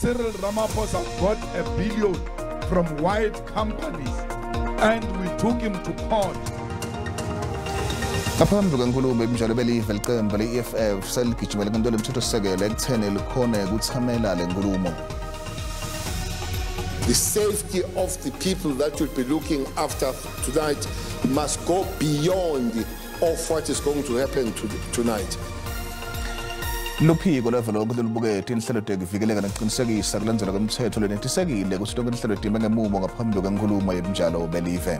Cyril Ramaphosa got a billion from white companies and we took him to court. Ngaphambi kwenkulumo yebunjalo belive, licembu le-EFF seligijimele enkantolo yomthethosisekelo ekutheni likhone kuthamela le nkulumo. The safety of the people that you'll be looking after tonight must go beyond of what is going to happen tonight. Luphiko lwavelonkhe lolubukete tinhlelo tekuvikeleka nekuqinisekisa kulandzelwa kwemtsetfo lenetisekile kutsi tonkhe tinhlelo time ngemumo ngaphambi kwenkulumo yebunjalo belive.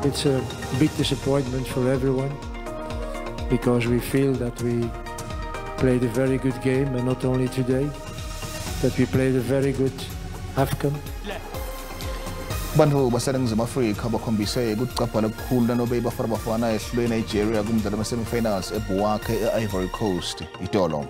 It's a big disappointment for everyone because we feel that we played a very good game, and not only today, that we played a very good AFCON. Bantfu baseNingizimu Afrika bakhombise kucapha lokukhulu nanobe iBafana Bafana yehlule Nigeria kumdlalo wema-semifinals eBouake e-Ivory Coast itolo.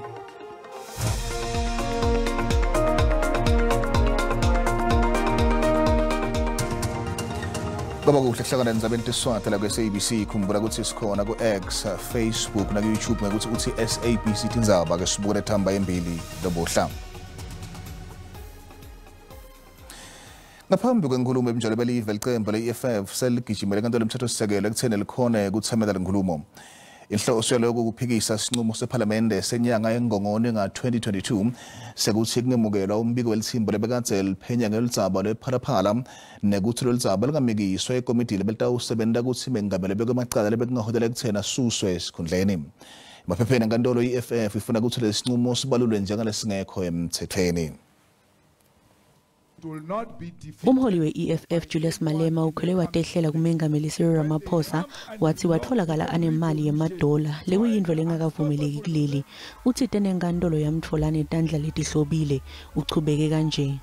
Kwaba kuhle kuhlangana endzabeni teSiswati la ku-SABC. Khumbula kutsi sikhona ku-X, Facebook naku-YouTube ngekutsi utsi SABC Tindzaba. Ke sibukele thamba embili lobuhla. Ngaphambi kwenkulumo ebunjalo belive, licembu le-EFF seligijimele enkantolo yomthethosisekelo ekutheni likhone kuthamela lenkulumo. Inhloso yaloko kuphikisa sinqumo sephalamende senyanga yeNgongoni nga-2022 sekuthi kungemukelwa umbiko welithimba lebekadze liphenya ngeludzaba lwePhalaphala nekuthi loludzaba lungamikiswa ekomidini belitawusebenta kutsi mengameli bekwemacala lebekungaholela ekutheni asuswe esikhundleni. Emaphepheni enkantolo, i-EFF ifuna kutsi lesinqumo sibalulwe njengalesingekho emthethweni. Will not be defeated. Umholi we-EFF Julius Malema ukhwele watehlela kumengameli Cyril Ramaphosa, wathi watfolakala anemali yemadola lekuyintfo lengakavumeleki kuleli. Utsite nenkantolo yamtfola netandla letihlobile. Uchubeke kanje.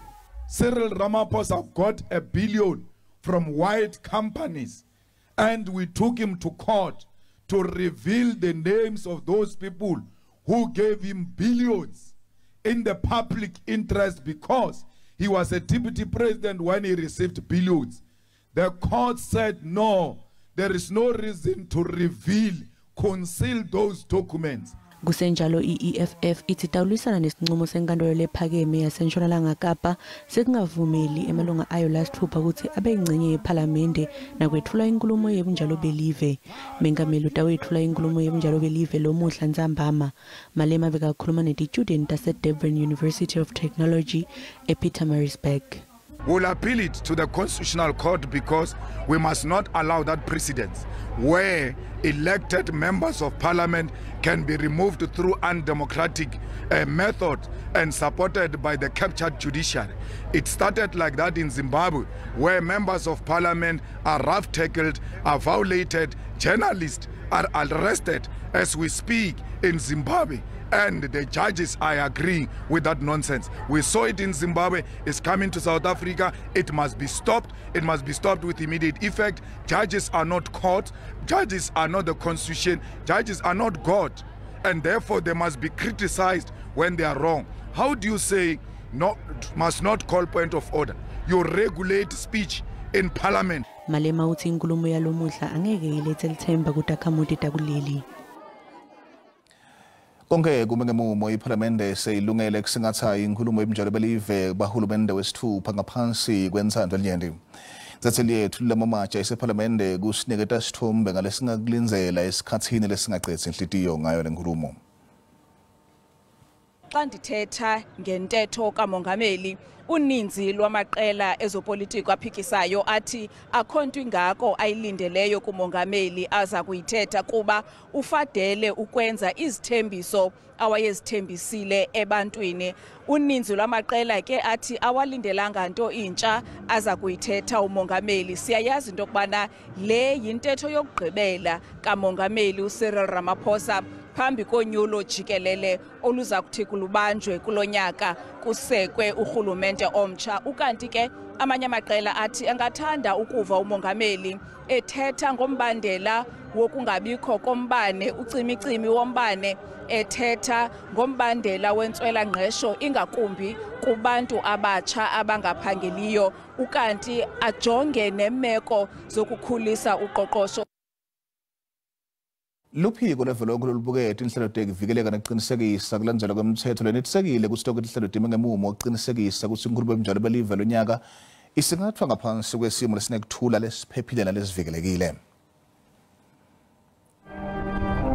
Cyril Ramaphosa got a billion from white companies and we took him to court to reveal the names of those people who gave him billions in the public interest because he was a deputy president when he received billions. The court said no, there is no reason to reveal, conceal those documents. Kusenjalo, i-EFF ithi itawulwisana nesinqumo senkantolo lephakeme yaseNtshonalanga Kapa sekungavumeli emalunga ayo lasitfupha kutsi abe yincenye yephalamende nakwetfula inkulumo yebunjalo belive. Mengameli utawetfula inkulumo yebunjalo belive lomuhla ntsambama. Malema bekakhuluma netitjudeni tase-Durban University of Technology ePietermaritzburg. We'll appeal it to the Constitutional Court because we must not allow that precedence where elected members of parliament can be removed through undemocratic method and supported by the captured judiciary. It started like that in Zimbabwe, where members of parliament are rough tackled, are violated, journalists are arrested as we speak in Zimbabwe, and the judges are agreeing with that nonsense. We saw it in Zimbabwe, it's coming to South Africa. It must be stopped. It must be stopped with immediate effect. Judges are not court. Judges are not the constitution. Judges are not God. And therefore they must be criticized when they are wrong. How do you say no, must not call point of order? You regulate speech in parliament. Malema uthi inkulumo yalomuhla angeke ilethe lithemba kutakhamuti takuleli. Konke kume ngemumo, iphalamende seyilungele kusingatha inkulumo yebunjalo belive bahulumende wesithupha ngaphansi kwentsandvo yelinyenti. Intatheli yethu Lulama isephalamende kusiniketa sithombe ngalesingakulindzela esikhatsini lesingacedzi inhlitiyo ngayo lenkulumo. Xa ndithetha ngentetho kamongameli, uninzi lwamaqela ezopolitiko aphikisayo athi akho nto ingako ayilindeleyo kumongameli aza kuyithetha, kuba ufadele ukwenza izithembiso awayezithembisile ebantwini. Uninzi lwamaqela ke athi awalindelanga nto intsha aza kuyithetha umongameli. Siyayazi into yokubana le yintetho yokugqibela kamongameli uCyril Ramaphosa phambi konyulo jikelele oluza kuthi lubanjwe kulo nyaka, kusekwe urhulumente omtsha. Ukanti ke amanye amaqela athi angathanda ukuva umongameli ethetha ngombandela wokungabikho kombane, ucimicimi wombane, ethetha ngombandela wentswela-ngqesho, ingakumbi kubantu abatsha abangaphangeliyo, ukanti ajonge nemeko zokukhulisa uqoqosho. Luphiko lwevelonkhe lolubukete tinhlelo tekuvikeleka nekuqinisekisa kulandzelwa kwemtsetfo lenetisekile kutsi tonkhe tinhlelo time ngemumo ukuqinisekisa kutsi inkhulumo yebunjalo belive lonyaka isingathwa ngaphansi kwesimo lesinekuthula lesiphephile nalesivikelekile.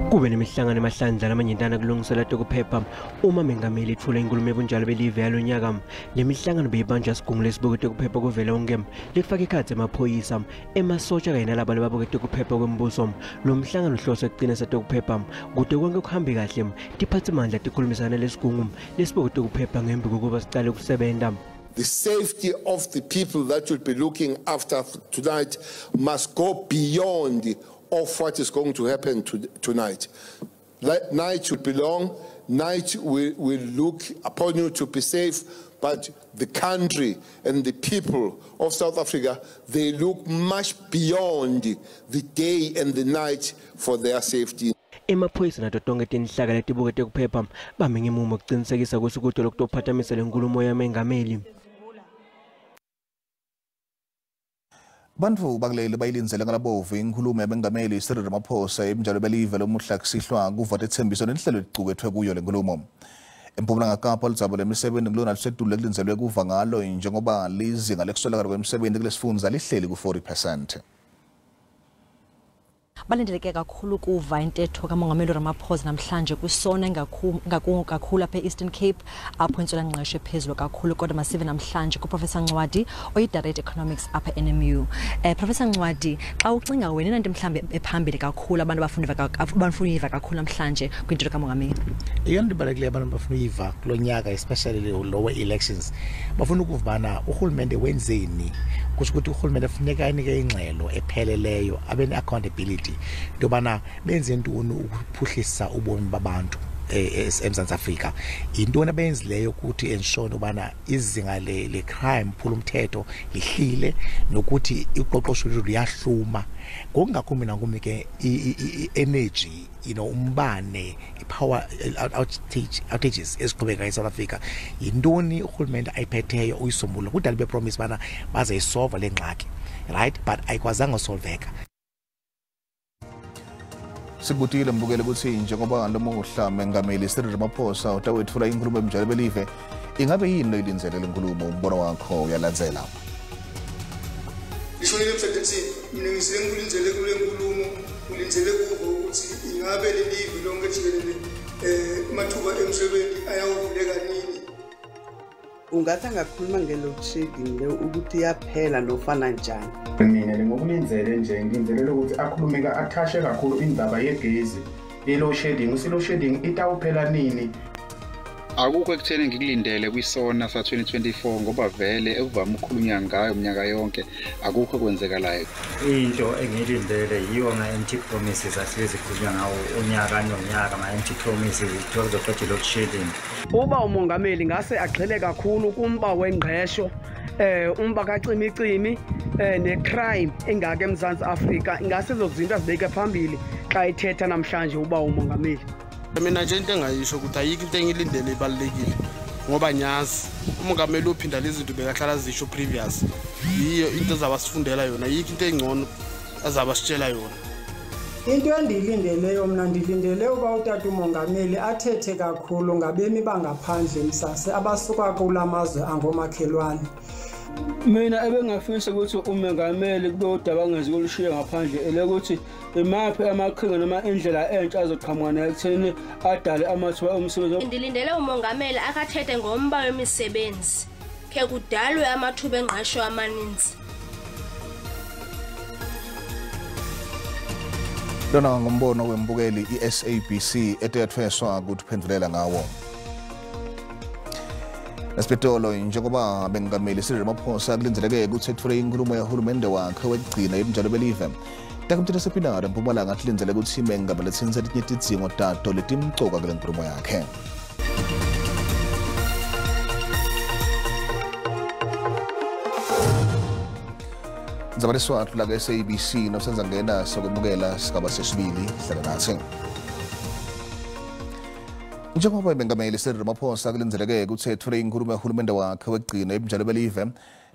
Kube nemihlangano emahlandla lamanyentana kulungisela tekuphepha uma mengameli etfula inkulumo yebunjalo belive yalonyaka. Le mihlangano beyibanjwa sigungu lesibuke tekuphepha kuvelonkhe lekufaka ekhatsi emaphoyisa, emasotsha kanye nalabo lababuke tekuphepha kwembuso. Lo mhlangano uhlose kuqinisa tekuphepha kute konke kuhambe kahle. Tiphatsimandla tikhulumisana lesigungu lesibuke tekuphepha ngembi kokuba sicale kusebenta. The safety of the people that you'll be looking after tonight must go beyond of what is going to happen tonight. That night should be long. Night will look upon you to be safe, but the country and the people of South Africa, they look much beyond the day and the night for their safety. Emaphoyisa nato tonke tinhlaka letibuke tekuphepha bame ngemumo kuqinisekisa kutsi kute lokutophathamisa lenkulumo yamengameli. Bantfu bakuleli bayilindzele ngalabovu inkhulumo yamengameli Cyril Ramaphosa ebunjalo belive lomuhla kusihlwa kuva tetsembiso nenhlelo lecuketfwe kuyo lenkulumo. EMpumalanga Kapa ludzaba lwemisebenti ngulona lusetulu lekulindzelwe kuva ngalo njengoba lizinga lekuswelakala kwemisebenzi kulesifundza lihleli ku-40%. Balindeleke kakhulu kuva intetho kaMongameli Ramaphosa namhlanje kwisona kakhulu apha e-Eastern Cape apho intswelangqesho ephezulu kakhulu, kodwa masive namhlanje kuProfessor Ncwadi oyi-Director Economics apha NMU. Professor Ncwadi, xa ucinga wena inanto mhlawumbi ephambili kakhulu abantu abafuna uyiva kakhulu namhlanje kwintetho kaMongameli? Eyona nto ibalulekileyo abantu bafuna uyiva kulo nyaka, especially lower elections, bafuna ukuva ubana urhulumente wenzeni. Kusho ukuthi urhulumente funeka anike ingxelo epheleleyo, abe ne-accountability into yobana benze ntoni ukuphuhlisa ubomi babantu eMzantsi Afrika. Yintoni abayenzileyo ukuthi ensure into yobana izinga le-crime, phula umthetho, lihlile, nokuthi uqoqosho lwethu luyahluma. Ngokungakumbi nankumbi ke i-energy, umbane, i-power outages eziqhubekayo eSouth Africa. Yintoni urhulumente ayiphetheyo uyisombulula? Kudala bepromise ubana bazayisolva le ngxaki, right? But ayikwazanga usolveka. Sikubutile mbukele kutsi njengoba lomuhla Mengameli Cyril Ramaphosa utawetfula inkhulumo ebunjalo belive, ingabe yini loyilindzele lenkulumo? Umbono wakho uyalandzela. Ishonile emsebenzini, mina ngisile ngikulindzele kule nkulumo, ngilindzele kuva ukuthi ingabe lelive lonke jikelele amathuba emsebenzi ayawuvuleka nini. Ungathi angakhuluma nge-load shedding le ukuthi iyaphela nofana njani? Mina ngokulindzele nje ngilindzelele ukuthi akhulume athashe kakhulu indaba yegezi, i-load shedding, i-load shedding itawuphela nini? Akukho ekutheni ngikulindele kwisona sa-2024 ngoba vele ekuvame ukukhulunywa ngayo minyaka yonke akukho okwenzekalayo. Into engiyilindele yiwo ama-empty promises ahlezi kukhulunywa ngawo unyaka nonyaka, ama-empty promises kuthiwa kuzoqeda i-load shedding. Uba umongameli ngase agxile kakhulu kumba wengqesho, umba kacimicimi, ne-crime engaka eMzantsi Afrika, ingase ezo zinto azibeke phambili xa ethetha namhlanje uba umongameli. Mina nje into engayisho ukuthi ayikho into engiyilindele ibalulekile ngoba nyazi umongameli uphinda lezi zinto bekahlala zisho previous, yiyo into azabasifundela yona, ayikho into engcono azabasitshela yona. Into endiyilindeleyo mna, ndilindele uba utata umongameli athethe kakhulu ngabemi bangaphandle msase abasuka kula mazwe angomakhelwane. Mina ebengafisa ukuthi umengameli kube udaba angezukulushiya ngaphandle elekuthi imaphi amaqhinga noma indlela entsha azoqhamuka nayo ekutheni adale amathuba omsebenzi. Ndilindele umongameli akathethe ngomba wemisebenzi, khe kudalwe amathuba engqesho amaninzi. Lona ngumbono wembukeli i-SABC etethweswa kutiphendvulela ngawo. Nesipitolo njengoba bengameli Cyril Ramaphosa kulindzeleke kutsi etfule inkhulumo yahulumende wakhe wekugcina ebunjalo belive. Takumthetho sePinare eMpumalanga kulindzele kutsi mengameli tsintse letinye tidzingo tato letimcoka kule nkulumo yakhe. Ndzabaliswathu la ka-SABC nosenza ngena sokwemukela sigaba sesibili, hlala nathi. Njengoba bengameli Cyril Ramaphosa kulindzeleke kutsi etfule inkhulumo yahulumende wakhe wekugcina ebunjalo belive,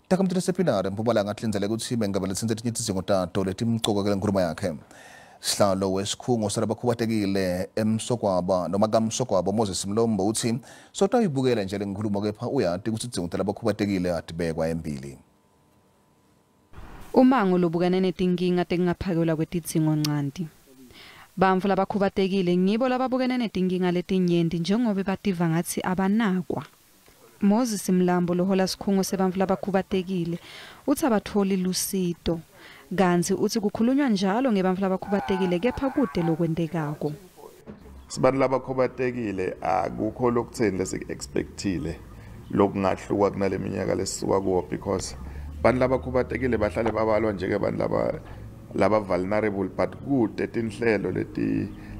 takamthetho sePinare eMpumalanga kulindzele kutsi mengameli tsintse letinye tidzingo tato letimcoka kule nkulumo yakhe. Sihlalo wesikhungo salabakhubatekile eMsokwaba noma kaMsokwaba Moses Mlombo uthi sotayibukela nje lenkhulumo kepha uyati kutsi tidzingo talabakhubatekile atibekwa embili. Umango lobukene netinkinga tekungaphakelwa kwetidzingo ncanti. Bantfu labakhubatekile ngibo lababukene netinkinga letinyenti njengobe bativa ngatsi abanakwa. Moses Mlambo lohola sikhungo sebantfu labakhubatekile utsi abatfoli lusito. Kantsi utsi kukhulunywa njalo ngebantfu labakhubatekile kepha kude lokwentekako. Sibantu labakhubatekile akukho lokutheni lesiku-expectile lokungahluka kunale minyaka lesisuka kuwo because bantu labakhubatekile bahlale babalwa njengebantu laba vulnerable but kude tinhlelo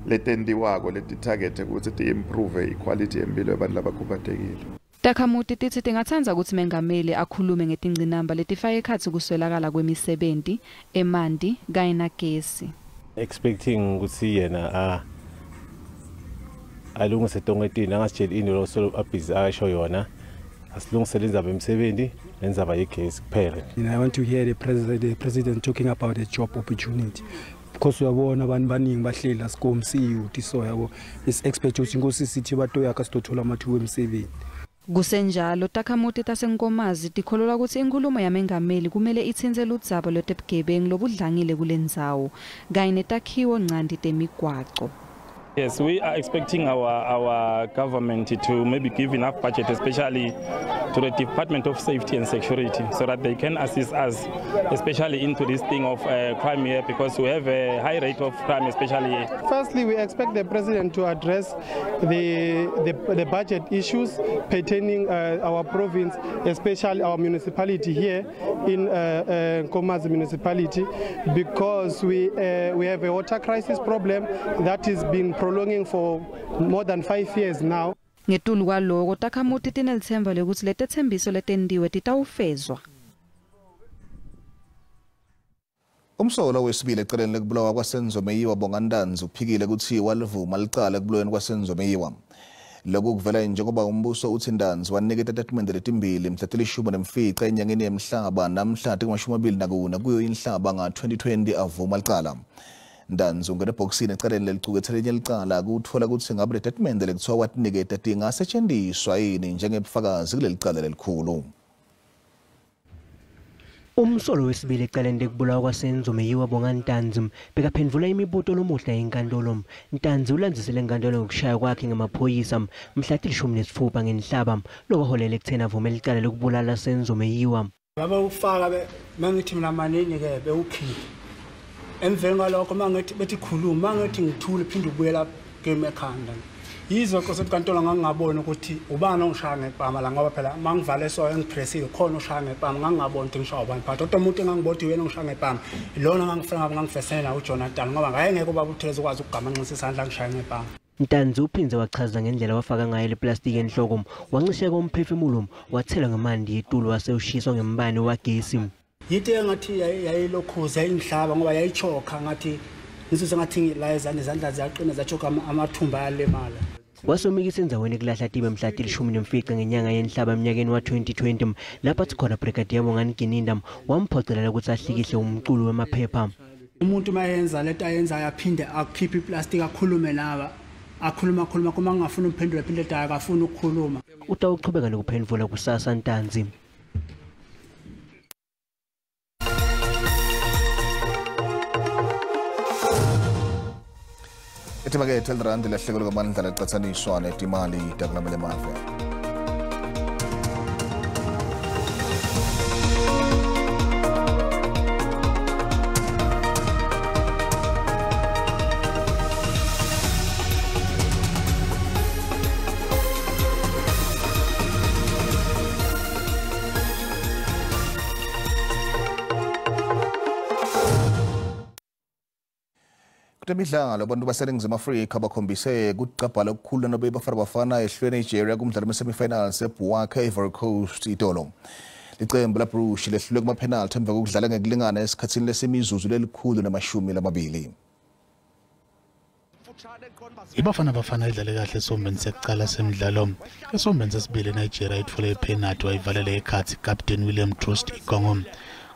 letentiwako letitargethe ukuthi ti-improve equality yempilo yabantu labakhubatekile. Takhamuti titsi tingatsandza kutsi mengameli akhulume ngetingcinamba letifaka ekhatsi kuswelakala kwemisebenti, emanti kanye nagesi. Expecting ukuthi yena alungise tonke tintfo angasitsheli into lo abhizi asho yona asilungisele indzaba yemsebenti nendzaba yegesi kuphela. I want to hear the president talking about a job opportunity. Because uyabona abantu baningi bahleli la sikomsi youth so yabo is expect ukuthi inkosi sithi batoyakha sitothola amathuba emsebenzi. Kusenjalo takhamuti taseNkomazi tikholelwa kutsi inkhulumo yamengameli kumele itsintse ludzaba lwetebugebengu lobudlangile kulendzawo kanye netakhiwo ncanti temigwaco. Yes, we are expecting our government to maybe give enough budget, especially to the Department of Safety and Security, so that they can assist us, especially into this thing of crime here, because we have a high rate of crime, especially. Firstly, we expect the president to address the budget issues pertaining our province, especially our municipality here in Nkomazi municipality, because we have a water crisis problem that has been prolonging for more than 5 years now. Ngetulu kwaloko takhamuti tinelitsemba lekutsi letetsembiso letentiwe titawufezwa. Umsolwa wesibili eceleni lekubulawa kwaSenzo Meyiwa Bonga Ntanzi uphikile kutsi walivuma licala ekubulaweni kwaSenzo Meyiwa. Lokhu kuvela njengoba umbuso utsi Ntanzi waniketa tatimende letimbili mhla 15 enyangeni yemhlaba namhla 24 kuyo inhlaba nga-2020 avuma licala. Ntanzi ungena ebhokisini ecaleni lelicuketse lelinye licala kutfola kutsi ngabe letatimende lekuthiwa watiniketa tingasetjentiswa yini njengebufakazi kuleli cala lelikhulu. Umsolo wesibili ecaleni lekubulawa kwaSenzo Meyiwa Bonga Ntanzi bekaphendvula imibuto lomuhla enkantolo. Ntanzi ulandzisele enkantolo ngokushaya kwakhe ngemaphoyisa mhla 16 ngenhlaba lokwaholela ekutheni avume licala lokubulala Senzo Meyiwa. Babewufaka mangithi mina manini ke bewukhipha. Emveni kwalokho mangithi bethi khuluma mangithi ngithule phinde ubuyela kimi ekhanda. Yizo nkosi enkantolo ngangingaboni ukuthi ubani ongishaya ngepama la ngoba phela mangivale so engipressile khona oshaya ngepama ngangingaboni ukuthi ngishaya ubani but kodwa umuntu engangibona uyena ongishaya ngepama lona ngangifuna ngabe ngangifesela uJonathan ngoba ngaye ngeke ubaba uTheresa ukwazi ukugamanxisa isandla ngishaya ngepama. Ntanzi uphindze wachaza ngendlela wafaka ngayo leplastiki enhloko wancisheka umphefumulo wathela ngamanti yetulo wase ushiswa ngembane wagesi. Yinto engathi yayilokhuza yayingihlaba ngoba yayichokha ngathi ngisuse ngathi la izandla ziyaqina zachokha amathumba ayalimala. Wasomikisa endzaweni kulahla tibe mhla 15 ngenyanga yenhlaba eminyakeni wa-2020 lapho athi khona Brigadier Bongani Gininda wamphocelela ukuthi ahlikihle umculo wemaphepha. Umuntu mayenza lento ayenzayo aphinde akhiphe iplastiki akhulume nawe akhuluma kuma ngingafuni umphendula phinde daya akafuni ukukhuluma. Utawuchubeka nokuphendvula kusasa Ntanzi. Etimakethe elirandi lahleko likamandla laqathaniswa netimali takulamanye amave. Kutemidlalo abantu baseNingizimu Afrika bakhombise kucabhala okukhulu nobe Bafana Bafana ehlwe Nigeria kumdlalo wesemifinals eBouake Ivory Coast itolo. Licembu laBruce lehlulwe kuma-penalty emva kokudlala ngekulingana esikhatsini lesimizuzu lelikhulu na-20. IBafana Bafana idlale kahle esombeni sekuqala semidlalo. Esombeni sesibili Nigeria ithole ipenalty wayivalela ekhathi captain William Troost Ikong.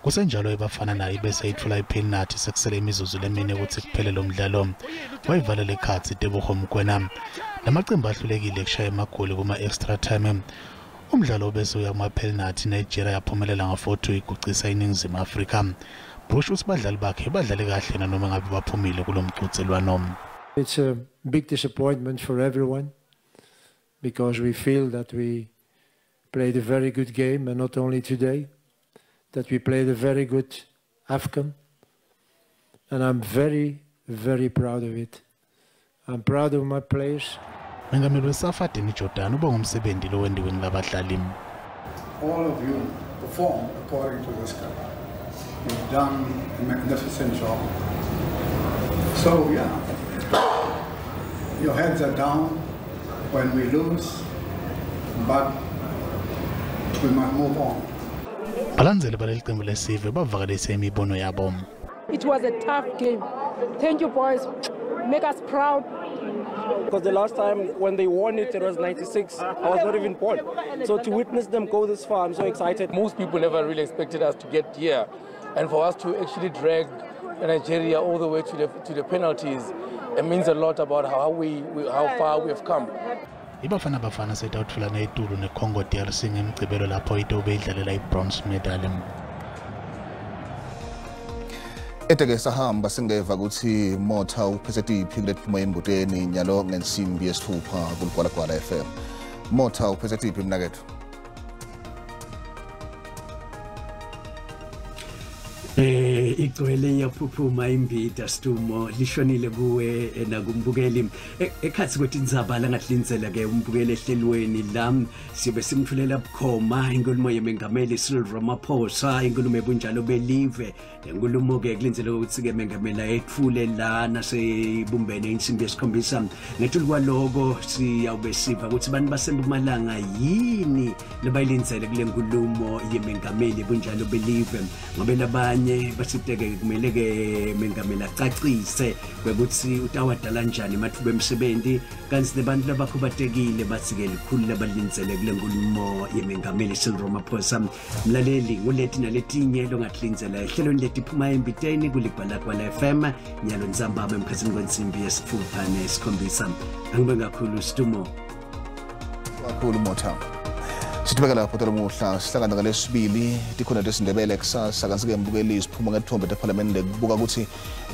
Kusenjalo iBafana nayo bese itfula ipenalty sekusele imizuzu lemine ukuthi kuphele lo mdlalo. Wayivalela ekhatsi Teboho Mokoena. Lamacembu ahlulekile kushaya emagoli kuma extra time. Umdlalo bese uya kuma penalty, Nigeria yaphumelela nga-4-2 igucisa iNingizimu Afrika. Bush uthi badlali bakhe badlale kahle nanoma ngabe baphumile kulo mqhudelwano. It's a big disappointment for everyone because we feel that we played a very good game, and not only today, that we played a very good AFCON, and I'm very, very proud of it. I'm proud of my players. Mengameli weSAFA Danny Jordaan uba ngumsebenzi lowendiwe ngilabadlali. All of you performed according to the script. You've done a magnificent job. So yeah, your heads are down when we lose, but we must move on. Balandzeli baleli qembu lesive bavakalise imibono yabo. It was a tough game. Thank you, boys. Make us proud. Because the last time when they won it, it was 96. I was not even born. So to witness them go this far, I'm so excited. Most people never really expected us to get here. And for us to actually drag Nigeria all the way to the penalties, it means a lot about how far we have come. IBafana Bafana setawutfula etulu neCongo DRC ngemgcibelo lapho itobe idlalela i-bronze medal. Eteke sahamba singeva ukuthi Motha uphethe tiphi kuletiphuma embuteni nyalo ngensimbi yesithupha kuLigwalagwala FM. Motha uphethe tiphi mnakethu? Igcwele iyaphuphuma imbida Sidumo, lishonile kuwe nakumbukeli ekhathi kwetindzaba langatlindzela ke umbukeli ehlelweni la sibe simthulela bukhoma inkulumo yemengameli Cyril Ramaphosa, inkulumo ebunjalo belive. Inkulumo ke kulindzele ukuthi ke mengameli ayethule lana sebumbene insimbi yesikhombisa. Ngetulu kwaloko siyawube siva ukuthi abantu baseMpumalanga yini labayilindzele kule nkulumo yemengameli ebunjalo belive, ngoba labanye basiteke kumele ke mengameli acacise ukuthi utawadala kanjani amathuba emsebenzi, kanti nebantu labakhubatekile bathi ke likhulu labalindzele kule nkulumo yemengameli Cyril Ramaphosa. Mlaleli, nguleti naletinye longatlindzela ehlelweni letiphuma embiteni kuLigwalagwala FM nyalo ntsambama emkhathini kwensimbi 6:07. Angibe kakhulu Sidumo. Kakhulu Motha. Sithubeka lapho tolomuhla sihlangana ngalesibili tikhona tesiNdebele kusasa kanti-ke mbukeli siphuma ngethombe tephalamende kubuka ukuthi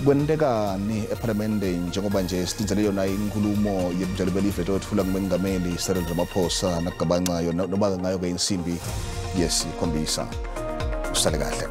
kwentekani ephalamende njengoba nje silindzele yona inkulumo yebunjalo belive letothula ngumengameli Cyril Ramaphosa nakugabanca yona noma ngayo-ke insimbi yesikhombisa. Usale kahle.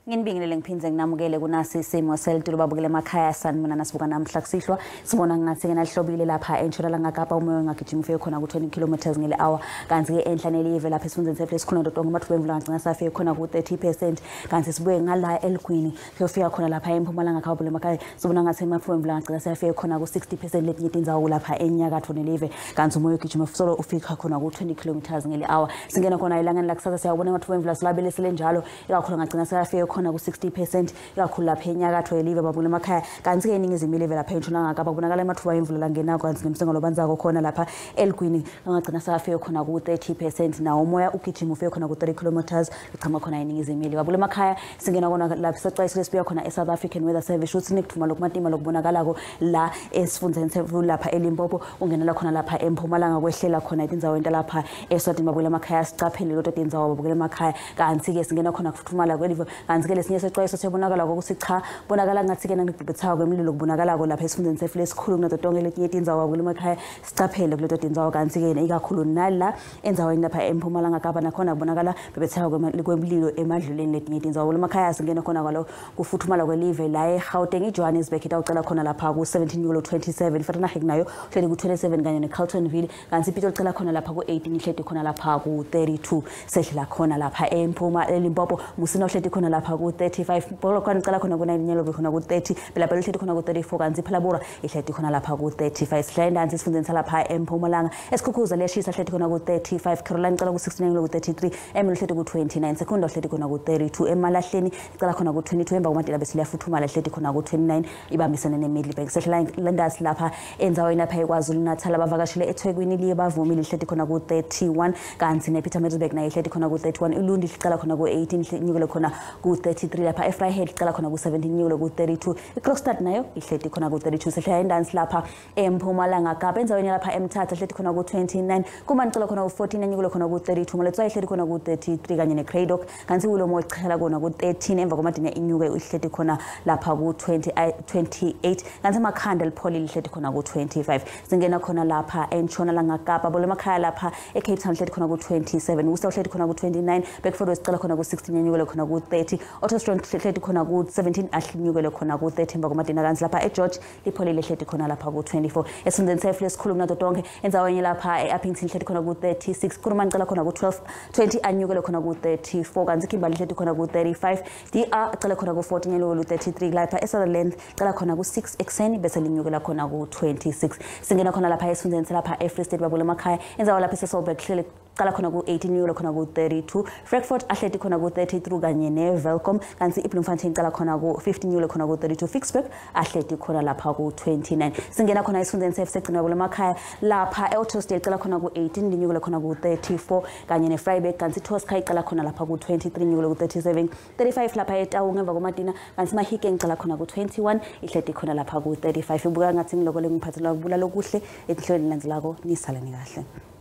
Nginibingelele ngiphindze nginamukele kunasi isimo selitulu babukele emakhaya sanibona nasibuka namhla kusihlwa sibona ngathi ke nalihlobile lapha entshonalanga Kapa umoya ungagijima ufike khona ku-20 km ngele hour, kanti ke enhla nelive lapha esifundeni sethu esikhulu ntotongo amathuba emvula ngagcina safike khona ku-30%, kanti sibuye ngala eLugwini siyofika khona lapha eMpumalanga Kapa emakhaya sibona ngathi amathuba emvula ngagcina safike khona ku-60% letinye tindzawo lapha enyakatfo nelive, kanti umoya ugijima solo ufika khona ku-20 km ngele hour. Singena khona elangeni lakusasa siyawubona amathuba emvula silabele selenjalo ikakhulu ngagcina safike khona ku-60% ikakhulu lapha enyakatfo yelive babukele emakhaya, kanti ke iningizimu yelive lapha entshonalanga Kapa kubonakala amathuba emvula langenako kanti nemsinga lobanzako khona lapha eLugwini angagcina safike khona ku-30% nawo umoya ugijima ufike khona ku-30 km uchama khona iningizimu yelive babukele emakhaya. Singena khona lapha sacwayisile sibuya khona e-South African Weather Service ukuthi nekuthuma lokumatima lokubonakalako la esifundeni sethu lapha eLimpopo ungenela khona lapha eMpumalanga kwehlela khona etindzaweni talapha eSwatini babukele emakhaya sicaphele leto tindzawo babukele emakhaya, kanti ke singena khona kufuthumala kwelive, kanti ke lesinye sexwayiso siyabonakala ukuthi cha bonakala ngathi ke nangibhebhethaka kwemlilo kubonakalako lapha esifundeni sethu lesikhulu kunato tonke letinye tindzawo babukele emakhaya sicaphele kuleto tindzawo, kanti ke ikakhulu nala endzaweni lapha eMpumalanga Kapa nakhona kubonakala bhebhethaka kwemlilo emadluleni letinye tindzawo babukele emakhaya. Singena khona kwalo kufuthumala kwelive la eGauteng iJohannesburg itawucela khona lapha ku-17.27 Vereeniging nayo hleli ku-27 kanye neCarltonville, kanti iPitoli icela khona lapha ku-18 ihleti khona lapha ku-32 sehlela khona lapha eMpuma eLimpopo Musina uhleti khona lapha ku-35 ku-25, Polokwane icala khona ku-9 inyelo khona ku-30, Bela-Bela ihleti khona ku-34, kanti iPhalaborwa ihleti khona lapha ku-35. Sihlala endansi esifundeni salapha eMpumalanga, eSkhukhuza liyashisa hleti khona ku-35, Caroline icala ku-69 ku-33, Emelo ihleti ku-29, Secunda ihleti khona ku-32, Emalahleni icala khona ku-22, emva kwamadela bese liyafuthumala ihleti khona ku-29, ibambisene neMiddelburg. Sehlela lendasi lapha endzaweni lapha eKwaZulu Natal, abavakashile eThekwini liye bavumile ihleti khona ku-31, kanti nePietermaritzburg nayo ihleti khona ku-31, Ulundi icala khona ku-18 inyukele khona ku-33, lapha eVryheid icala khona ku-17 inyukele ku-32, iKrokstad nayo ihleti khona ku-32. Sehlela endansi lapha eMpumalanga Kapa, endzaweni lapha eMthatha ihleti khona ku-29, Kumani icala khona ku-14 inyukele khona ku-32, Maletswai ihleti khona ku-33 kanye neCradock, kanti Willowmore ichala khona ku-13, emva kwamadina inyuke ihleti khona lapha ku-28, kanti Makhanda lipholile ihleti khona ku-25. Singena khona lapha eNtshonalanga Kapa, bolo emakhaya lapha eCape Town ihleti khona ku-27, Worcester uhleti khona ku-29, Bedford West icala khona ku-16 inyukele khona ku-30, Otterstrand ihleti khona ku-17 ahlinyukele khona ku-30, emva kwamadina, kanti lapha eGeorge lipholile ihleti khona lapha ku-24. Esifundeni setfu lesikhulu kunato tonke, endzaweni lapha e-Upington ihleti khona ku-36, Kuruman icala khona ku-12 20 anyukele khona ku-34, kanti Kimberley ihleti khona ku-35, DR icala khona ku-14 inyukele ku-33, lapha eSutherland icala khona ku-6 ekuseni bese linyukela khona ku-26. Singena khona lapha esifundeni salapha eFree State, babule emakhaya, endzawo lapha eSasolburg hlele cala khona ku-18 inyukele khona ku-32, Frankfurt ahleti khona ku-33 kanye ne-Welkom, kanti iBloemfontein icala khona ku-15 inyukele khona ku-32, Ficksburg ahleti khona lapha ku-29. Singena khona esifundeni setfu segcina kule makhaya lapha e-Ottosdale icala khona ku-18 linyukele khona ku-34 kanye ne-Vryburg, kanti iToscar icala khona lapha ku-23 inyukele ku-37, 35 lapha eTaung emva kwamadina, kanti Mahikeng icala khona ku-21 ihleti khona lapha ku-35. Ibuka ngathi ngiloko lengiphathela kubula lokuhle etinhlelweni landzelako, nisalani kahle.